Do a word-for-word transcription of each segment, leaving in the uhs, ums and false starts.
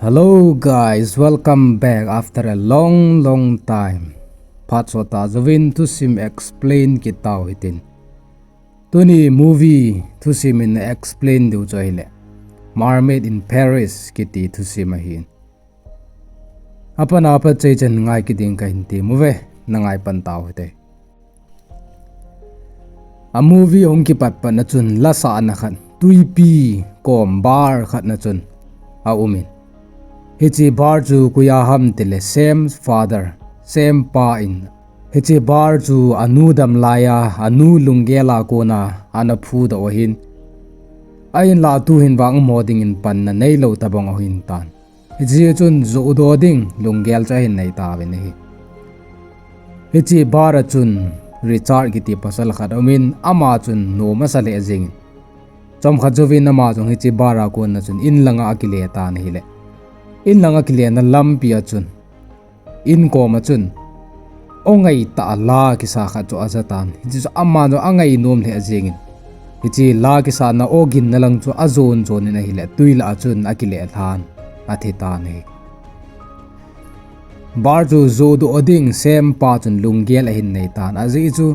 Hello guys, welcome back after a long long time. Phat sot a jouvin thusim explain kit tau hitin. Tuni movie thusim in explain diu chu ahile Mermaid in Paris kiti thusim ahin. Apat apat chai chan ngai kit ding kahin ti uve, na ngai pan tau hite. A movie hung kipat pat na chun lasahna khat, tuipi kom bar khat na chun a um in. Hiche bar chu koi a ham tile Sam father, Sam pa in. Hiche bar chu anu dam lai a, anu lunggel a kona ana phudoh ahin. Ahinlah tuhin vang umho dingin panna neilou tabang ahin tan. Hiche chun johdoh ding lunggel chu ahin nei tauvin ahi. Hiche bar a chun Richard kiti pasal khat aum in, ama chun nom asa lheh jengin. Chomkhat jouvin ama jong hiche bar a kona chun in langa akile tan ahile. In langa akile na lampi a chun, in kom a chun, o ngai tah a la kisa khat chu aja tan. Hiche chu ama jong angai nom lheh jengin. Hiche la kisa na o ginna lang chu ajon jon in ahile, tui lah a chun akile lhan, athi tan ahi. Bar chu johdoh ding Sam pa chun lunggel ahin nei tan. Ajeh chu,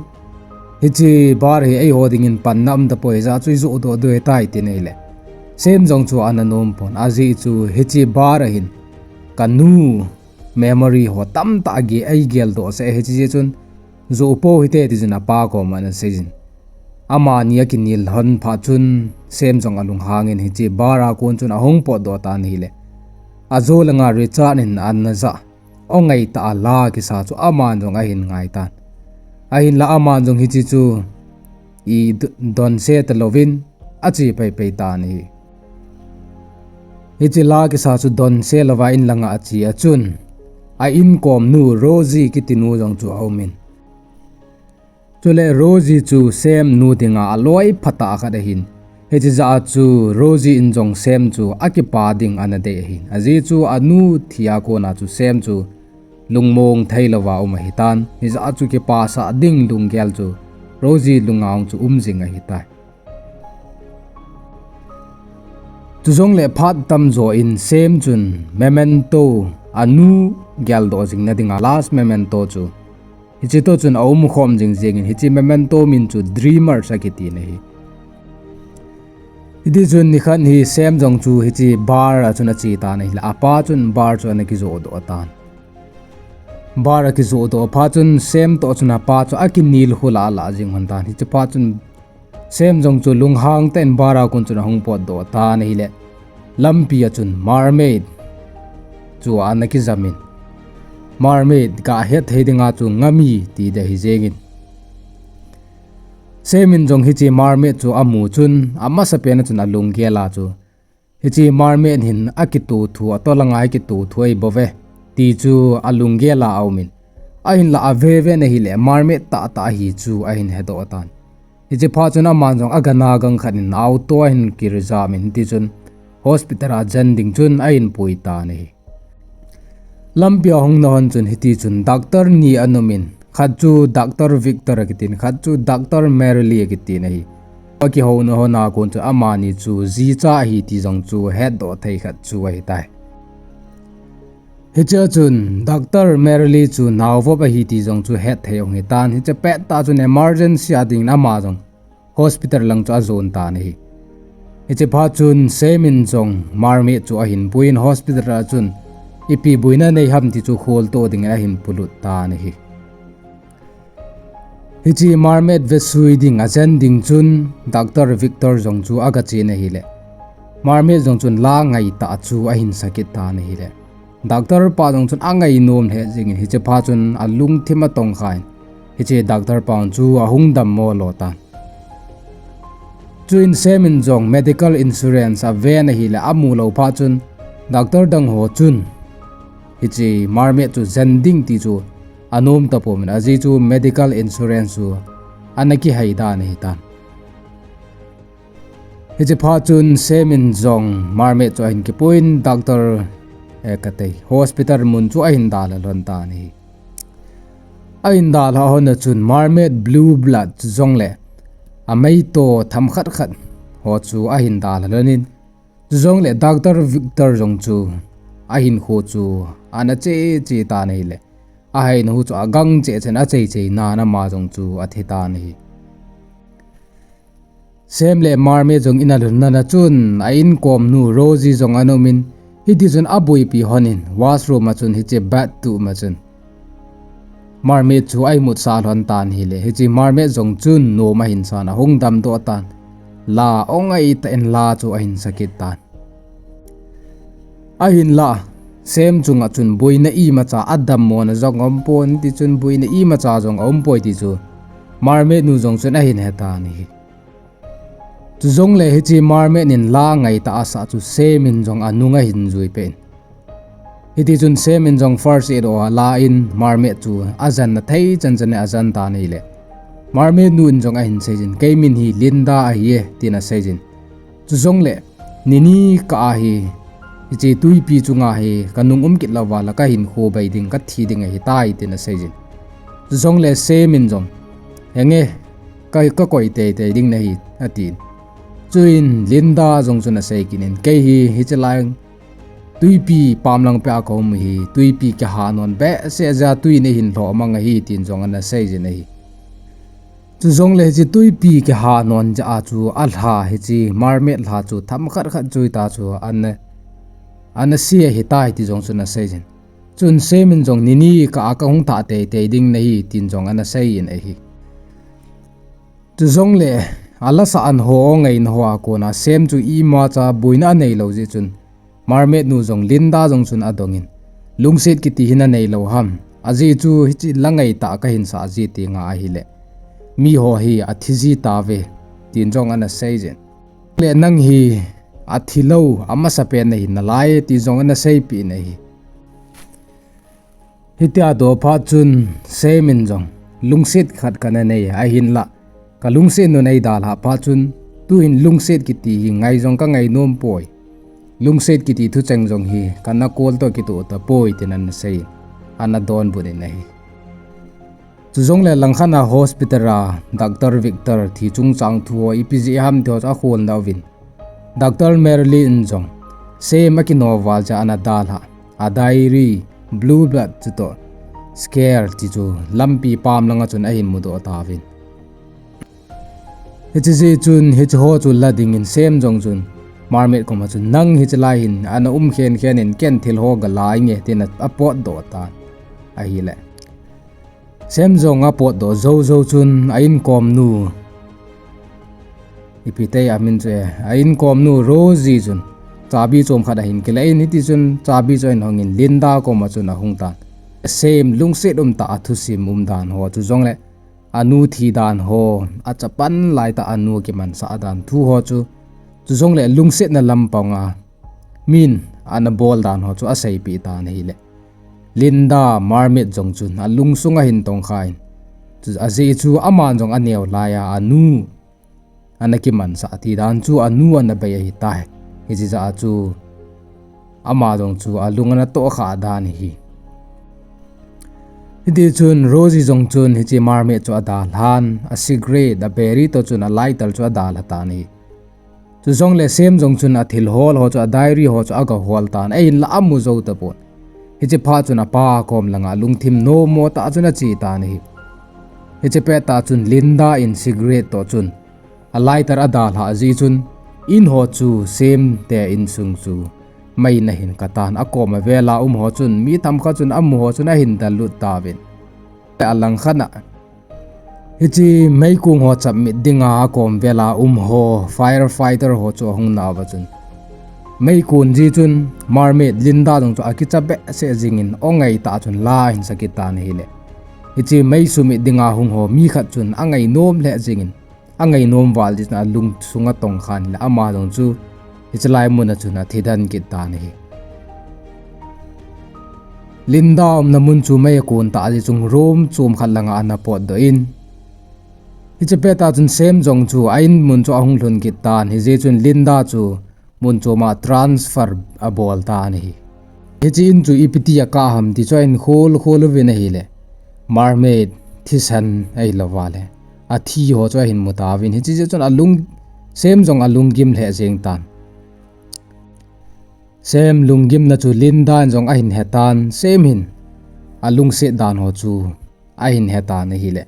hiche bar hi eiho dingin panna um tapoi, hijeh chun i johdoh diu ahitai tin ahile. Sam jong chu ana nom pon. Ajeh chu, hiche bar a hin kanu memory ho tamtah gei, eigeldoh sah e, hiche jeh chun, joh pou hite ti chun apa koma ana seijin. Amani akinel lhon phat chun Sam jong alunghangin hiche bar a kon chun ahung potdoh tan ahile. Ajo langa Richard in ana jah, o ngai tah a la kisa chu aman jong ahin ngai tan. Ahinlah aman jong hiche chu i d-, donse talouvin ache paipai tan ahi. Hiche la kisa chu donse louva in langa ache a chun, a inkom nu Rosie kiti nu jong chu aum in. Chule Rosie chu Sam nu dinga aloi phatah khat ahin. Hiche jeh a chu Rosie in jong Sam chu akipa ding ana dei ahin. Ajeh chu anu thi a kona chu Sam chu lungmong thei louva um ahitan. Hijeh a chu kipasah ding lunggel chu Rosie lunga chu um jing ahitai. Chujongle phat tamjo in Sam chun memento, anu geldoh jingna dinga last memento chu, hiche toh chun aumkhom jing jengin, hiche memento min chu Dreamers akiti ahi. Hiti chun nikhat hi Sam jong chu hiche bar a chun ache tan ahile, apa chun bar chu ana kijohdoh tan. Bar akijohdoh phat chun Sam toh chun apa chu akinel khu lah lah jing lhon tan. Hiche phat chun Sam jong chu lunghang tah in bar a kon chun ahung potdoh tan ahile, lampi a chun Mermaid chu ana kijam in. Mermaid ga het thei dinga chu Ngami ti ding ahi jengin. Sam in jong hiche Mermaid chu amu chun, amasapen a chun alunggel a chu, hiche Mermaid hin akitoh thu, atoh langa hi kitoh thu ahi bouve, ti chu alunggel a aum in. Ahinlah ave ve in ahile Mermaid tahtah ahi chu ahin hedoh tan. Hiche phat chun aman jong agana gang khat in auto ahin kireserve in, hiti chun hospital a jen ding chun ahin pui tan ahi. Lampi a ahung na lhon chun hiti chun doctor ni ana um in, khat chu Doctor Victor akitin, khat chu Doctor Merrily akitin ahi. Akihouna lhon a kon chun amani chu jicha ahi ti jong chu hetdoh thei khat chu ahitai. Hichea chun Doctor Merrily chu naovop ahi ti jong chu hetthei ahung hitan. Hiche pettah chun emergency a dingin ama jong hospital lang chu ajon tan ahi. Hiche phat chun Sam in jong Mermaid chu ahin puiyin hospital a chun ipi boina nei ham ti chu kholtoh dingin ahin polut tan ahi. Hiche Mermaid vesui ding ajen ding chun Doctor Victor jong chu agachen ahile, Mermaid jong chun la ngaitah chu ahin sakit tan ahile, Doctor pa jong chun angainom lheh jengin hiche phat chun alungthim atongkhan, hiche Doctor pa jong chu ahung dammo lou tan. Chuin Sam in jong medical insurance aven ahile, amulou phat chun doctor dang ho chun hiche Mermaid chu jen ding ti chu anom tapouvin, ajeh chu medical insurance chu ana kihai dan ahitan. Hiche phat chun Sam in jong Mermaid chu ahin kipuiyin doctor, eh, katei, hospital mun chu ahin dalha lhon tan ahi. Ahin dalha lhon a chun Mermaid blue blood chujongle ameito themkhat khat ho chu ahin dalha lhonin, chujongle Doctor Victor jong chu ahinkho chu ana che che tan ahile, ahaina hu chu agang cheh cheh in achei chei nan ama jong chu athi tan ahi. Sam le Mermaid jong in alhun nana chun a inkom nu Rosie jong ana um in, hiti chun aboipi hon in washroom a chun hiche bathroom a chun Mermaid chu a imut sah lhon tan ahile, hiche Mermaid jong chun nom ahin san ahung damdoh tan. La ong a ita in la chu ahin sa kit tan. Ahinlah, Sam chunga chun boina imacha adammona jong aumpon, ti chun boina imacha jong aumpoi ti chu Mermaid nu jong chun ahin he tan ahi. Chujongle hiche Mermaid in la ngaitah asah chu Sam in jong anung ahin jui peh in. Hiti chun Sam in jong first aid ho ala in Mermaid chu ajanna thei chan chan in ajan tan ahile, Mermaid nu in jong ahin seijin, kei min hi Linda ahi e, tin aseijin. Chujongle, nini kah a hi, hiche twipi chunga hi, kanung um kit lou vala kahinkho bei ding, kathi ding ahitai, tin aseijin. Chujongle Sam in jong, henge, ka, kakoi teitei ding nahi, atin. Chuin Linda jong chun asei kit in, kei hi, hiche lai twipi pamlang peh a kaum hi, twipi kiha non behseh jeh a twi in eihin lhoh mang ahi, tin jong ana seijin ahi. Chujongle hiche twipi kiha non jeh a chu alha hiche Mermaid lha chu themkhat khat chu ita chu ana, ana se ahitai ti jong chun aseijin. Chun Sam in jong nini kah a kahung thah teitei ding nahi tin jong ana seiyin ahi. Chujongle alasa an ho ngaina ho a kona Sam chu imacha boina anei lou jeh chun Mermaid nu jong Linda jong chun adongin, lungset kiti hi nanei lou ham? Ajeh chu hiche la ngaitah kahin sah jeh tenga ahile, miho hi athi ji tauve, tin jong ana seijin. Le nang hi athi lou amasapen nahi nalai, ti jong ana seipeh in ahi. Hitia adoh phat chun Sam in jong, lungset khat kana nei, ahinlah kalungset nun eidalhah phat chun, tuhin lungset kiti hi ngai jong kangai nompoi. Lungset kiti thucheng jong hi kana kol toh kitoh tapoi, tin ana sei, ana donbut in ahi. Chujongle langkhat a hospital a Doctor Victor thi chungchang thu ho ipi jeh ham ti ho chu akholna uvin, Doctor Merlin in jong Sam akino val jeh a ana dalhah a diary, Blue Blood chutoh Scare ti chu lampi pam langa chun ahin mudoh tauvin. Hiche jeh chun hiche ho chu la dingin Sam jong chun Mermaid koma chun, nang hiche lai hin ana um khen khen in, ken thil ho gala inge, tin apotdoh tan ahile, Sam jong apotdoh jou jou chun a inkomnu, ipi ti amin chu e, a inkomnu Rosie chun chabi chomkhat ahin kila in, hiti chun chabi chu ahin hongin Linda koma chun ahung tan. Sam lungset umtah a thusim umdan ho, chujongle anu thidan ho, achapan laitah anu kimansah dan thu ho chu, chujongle lungsetna lampanga min ana bol dan ho chu aseipeh tan ahile, Linda Mermaid jong chun alungsung ahin tongkhan, chu ajeh chu aman jong aneo laiya anu ana kimansah ti dan chu anu ana bei ahitai. Hiche jeh a chu ama jong chu alung ana tohkhah dan ahi. Hiti chun Rosie jong chun hiche Mermaid chu adalhan, a cigarette, a beri toh chun a lighter chu adalha tan ahi. Chujongle Sam jong chun athil hol ho chu, a diary ho chu agahol tan, ahinlah amu jou tapon. Hiche phat chun apa kom langa lungthim nommo tah chun ache tan ahi. Hiche pettah chun Linda in cigarette toh chun a lighter adalhah jeh chun in ho chu Sam te insung chu mei ana hin katan, akom avela um ho chun mi themkhat chun amu ho chun ahin dallut tauvin. Alangkhat a hiche meikong ho chapmit dinga akom vela um ho, firefighter ho chu ahung nauva chun, meikong jeh chun Mermaid Linda jong chu akicha behseh jingin, o ngaitah chun la ahin sa kit tan ahile, hiche mei sumit dinga hung ho mi khat chun angainom lheh jingin, angainom val jeh chun alungsung atongkhan le ama jong chu hiche lai muna chun athidan kit tan ahi. Linda umna mun chu mei akon tah jeh chun room chomkhat langa ana potdoh in, hiche pettah chun Sam jong chu a in mun chu ahung lhun kit tan, hijeh chun Linda chu mun choma transfer abol tan ahi. Hiche in chu ipi tia akah ham ti chu ahin khol khol uvin ahile, Mermaid thisan ahilouvale, athi ho chu ahin mu tauvin, hiche jeh chun alung, Sam jong alunggim lheh jeng tan. Sam lunggimna chu Linda in jong ahin hetan, Sam hin alungset dan ho chu ahin hetan ahile,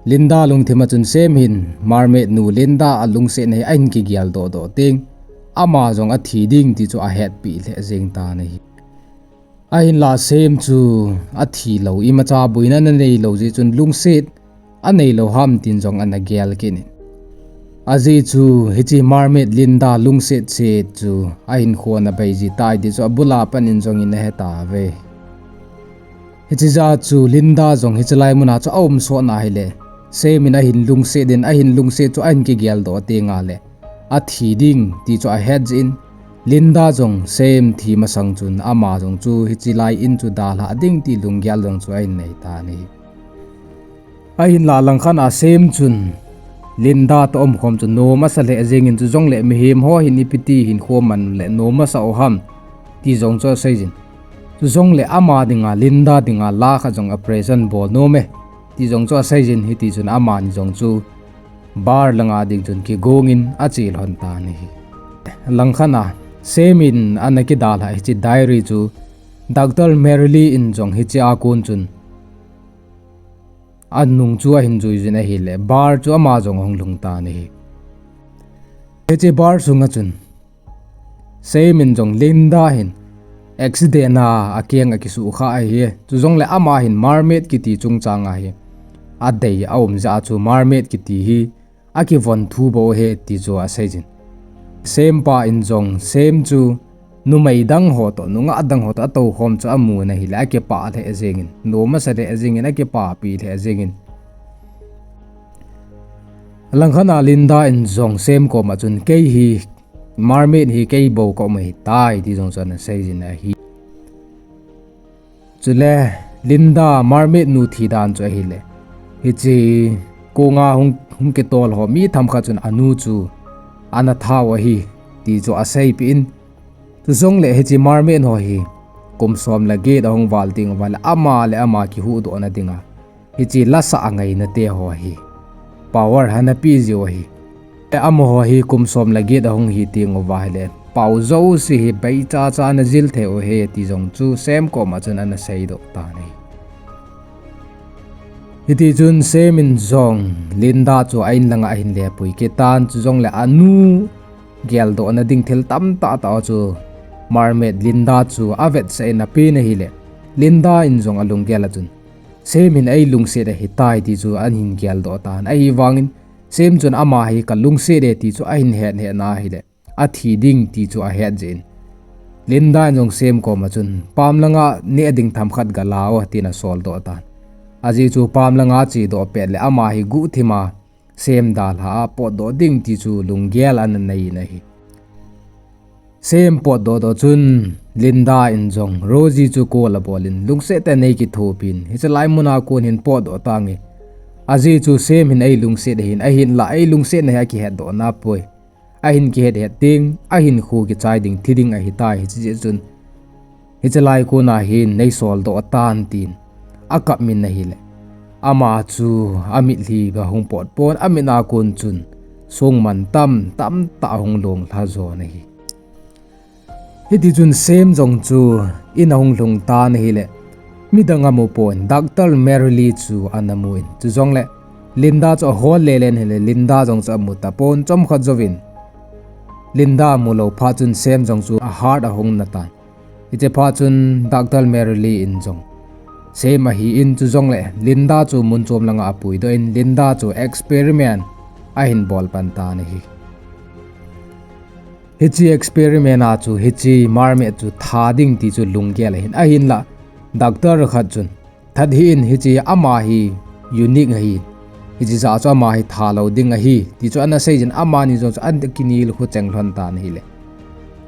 Linda lungthim a chun Sam hin mermaid nu Linda alungsetna hi ahin kigel doh doh teng, ama jong athi ding ti chu ahetpi lheh jeng tan ahi. Ahinlah Sam chu athi lou, imacha boina ana nei lou jeh chun lungset anei lou ham tin jong ana gel kit in. Ajeh chu hiche mermaid Linda lungset set chu ahinkho ana bei ji tai ti chu abul a pat in jong in ahe tauve. Hiche jeh a chu Linda jong hiche lai mun a chu aum sot na ahile, Sam in ahin lungset in, ahin lungset chu ahin kigel doh teng le athi ding ti chu ahet jeh in, Linda jong Sam thi masang chun ama jong chu hiche lai in chu dalha ding ti lunggel jong chu ahin nei tan ahi. Ahinlah langkhat a Sam chun Linda toh umkhom chu nom asa lheh jeng in, chujongle mihem ho hin ipi ti hinkho man le nom asa u ham ti jong chu asei jin. Chujongle ama dinga, Linda dinga la khat jong operation bol nom e ti jong chu asei jin, hiti chun amani jong chu bar langa ding chun kigong in ache lhon tan ahi. Langkhat a Sam in ana kidalha hiche diary chu Doctor Merrily in jong hiche a kon chun anung chu ahin jui jin ahile, bar chu ama jong ahung lhung tan ahi. Hiche bar sunga chun Sam in jong Linda hin accident a akeng akisuh kha ahi. Chujongle ama hin mermaid kiti chungchang a hi adei aum jeh a chu mermaid kiti hi akivon thu bou ahi ti chu asei jin. Sam pa in jong Sam chu numei dang ho toh, nungah dang ho toh atoukhom chu amun ahile akipah lheh jeng in, nom asa lheh jeng in, akipapi lheh jeng in. Langkhat a Linda in jong Sam koma chun, kei hi mermaid hi kei bou ka um ahitai ti jong chu ana sei jin ahi. Chule Linda mermaid nu thi dan chu ahile, hiche konga hung, hung kitol ho mi themkhat chun anu chu ana thau ahi ti chu aseipeh in, chujongle hiche mermaid ho hi kum som le get ahung val teng uva le ama le ama kihuhdohna dinga hiche lasah a ngaina te ho hi power ana pe jiu ahi. Amaho hi kum som le get ahung hi teng uva ahile, pao jouse hi beichacha ana jil thei u ahi ti jong chu Sam koma chun ana seidoh tan ahi. Hiti chun Sam in jong Linda chu a-in langa ahin lepui kit tan, chujongle anu geldohna ding thil tamtah tah chu mermaid Linda chu avetsah in apen ahile, Linda in jong alunggel a chun Sam hin eilungset ahitai ti chu ahin geldoh tan. Ahivangin Sam chun ama hi kalungset e ti chu ahin het het na ahile, athi ding ti chu ahet jeh in, Linda in jong Sam koma chun, pam langa neh ding themkhat gala o, tin asoldoh tan. Ajeh chu pam langa chedoh pet le ama hi guhthima Sam dalha a potdoh ding ti chu lunggel ana nei in ahi. Sam potdoh doh chun Linda in jong Rosie chu call abol in, lungset tah in neikithopin, hiche lai muna kon hin potdoh tange. Ajeh chu Sam hin eilungset ahin, ahinla eilungsetna hi akihetdoh napoi. Ahin kihet het teng, ahinkho kichai ding thi ding ahitai, hiche jeh chun hiche lai kona hin neisoldoh tan tin akap min ahile, ama chu amitlhi ahung potpon, amit a kon chun songmantam tamtah ahung longlha jon ahi. Hiti chun Sam jong chu in ahung lhung tan ahile, midang amu pon, Doctor Merrily chu ana mu in, chujongle Linda chu ahol lele in ahile, Linda jong chu amu tapon, chomkhat jouvin Linda amu lou phat chun Sam jong chu a heart ahung na tan. Hiche phat chun Doctor Merrily in jong Sam ahin, chujongle Linda chu mun chom langa apuidoh in, Linda chu experiment ahin bol pan tan ahi. Hiche experiment a chu hiche mermaid chu tha ding ti chu lunggel ahin, ahinla doctor khat chun, that hih in, hiche ama hi unique ahi, hiche jeh a chu ama hi thalou ding ahi ti chu ana seijin, amani jong chu ana kinel khu cheng lhon tan ahile,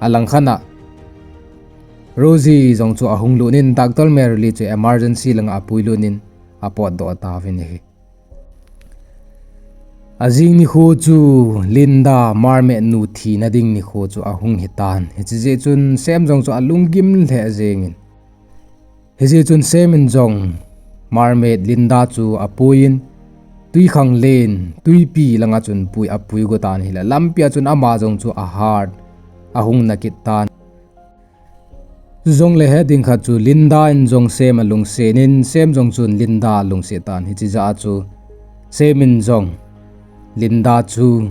alangkhat a Rosie jong chu ahung lut in, Doctor Merrily chu emergency langa apui lut in apotdoh tauvin ahi. Ajing nikho chu Linda mermaid nu thina ding nikho chu ahung hitan. Hiche jeh chun Sam jong chu alunggim lheh jengin, hijeh chun Sam in jong mermaid Linda chu apuiyin, twikhanglen, twipi langa chun pui, apui go tan ahile, lampia chun ama jong chu a heart ahung na kit tan. Chujongle he ding khat chu Linda in jong Sam alungset in, Sam jong chun Linda alungset tan. Hiche jeh a chu Sam in jong Linda chu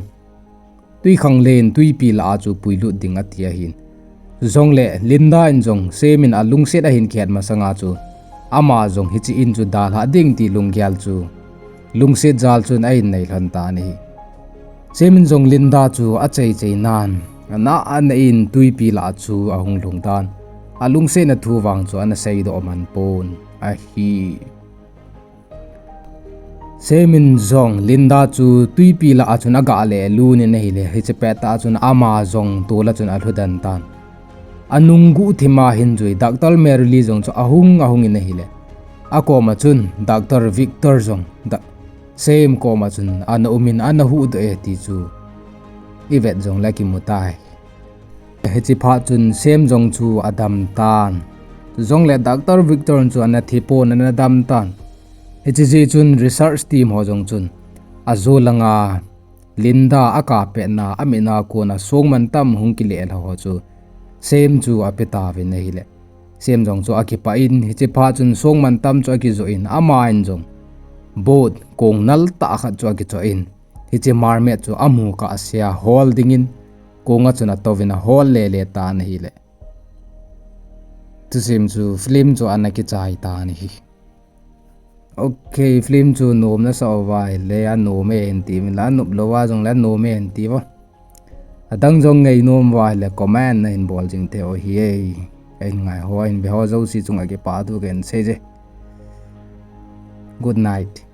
twikhanglen twipi lah a chu puilut ding ati ahin. Chujongle Linda in jong Sam in alungset ahin kihet masanga chu ama jong hiche in chu dalhah ding ti lunggel chu lungset jal chun ahin nei lhon tan ahi. Sam in jong Linda chu achai chai nan, ana ana in twipi lah a chu ahung lhung tan. Alungsetna thu vang chu ana seidoh man pon ahi. Sam in jong Linda chu twipi lah a chun aga le lhun in ahile, hiche pettah chun ama jong tol a chun alhu den tan. Anung guhthim a hin jui Doctor Merrily jong chu ahung ahung in ahile, akoma chun Doctor Victor jong Sam koma chun ana um in ana huhdoh e ti chu ivet jongle kimu tai. Hiche phat chun Sam jong chu adam tan. Chujongle Doctor Victor chu ana thi pon, ana dam tan. Hiche jeh chun research team ho jong chun ajo langa Linda akap petna, amit a kona songmantam hung kile lha ho chu Sam chu ape tauvin ahile, Sam jong chu akipah in, hiche phat chun songmantam chu akijoh in, ama in jong boat kong nal tah khat chu akichoh in, hiche mermaid chu amu kahsea hol dingin konga chun atouvin ahol lele tan ahile, thusim chu film chu ana kichai tan ahi. Ok, film chu nom nasa uva ahile, anom e hin tiuvin la, anop louva jongle anom e hin tiuvo. Adang jong ngainom uva ahile comment nahin bol jing thei u ahi e. Kahin ngai ho, ahin ve ho jouse chunga kipah thu kahin seije. Good night.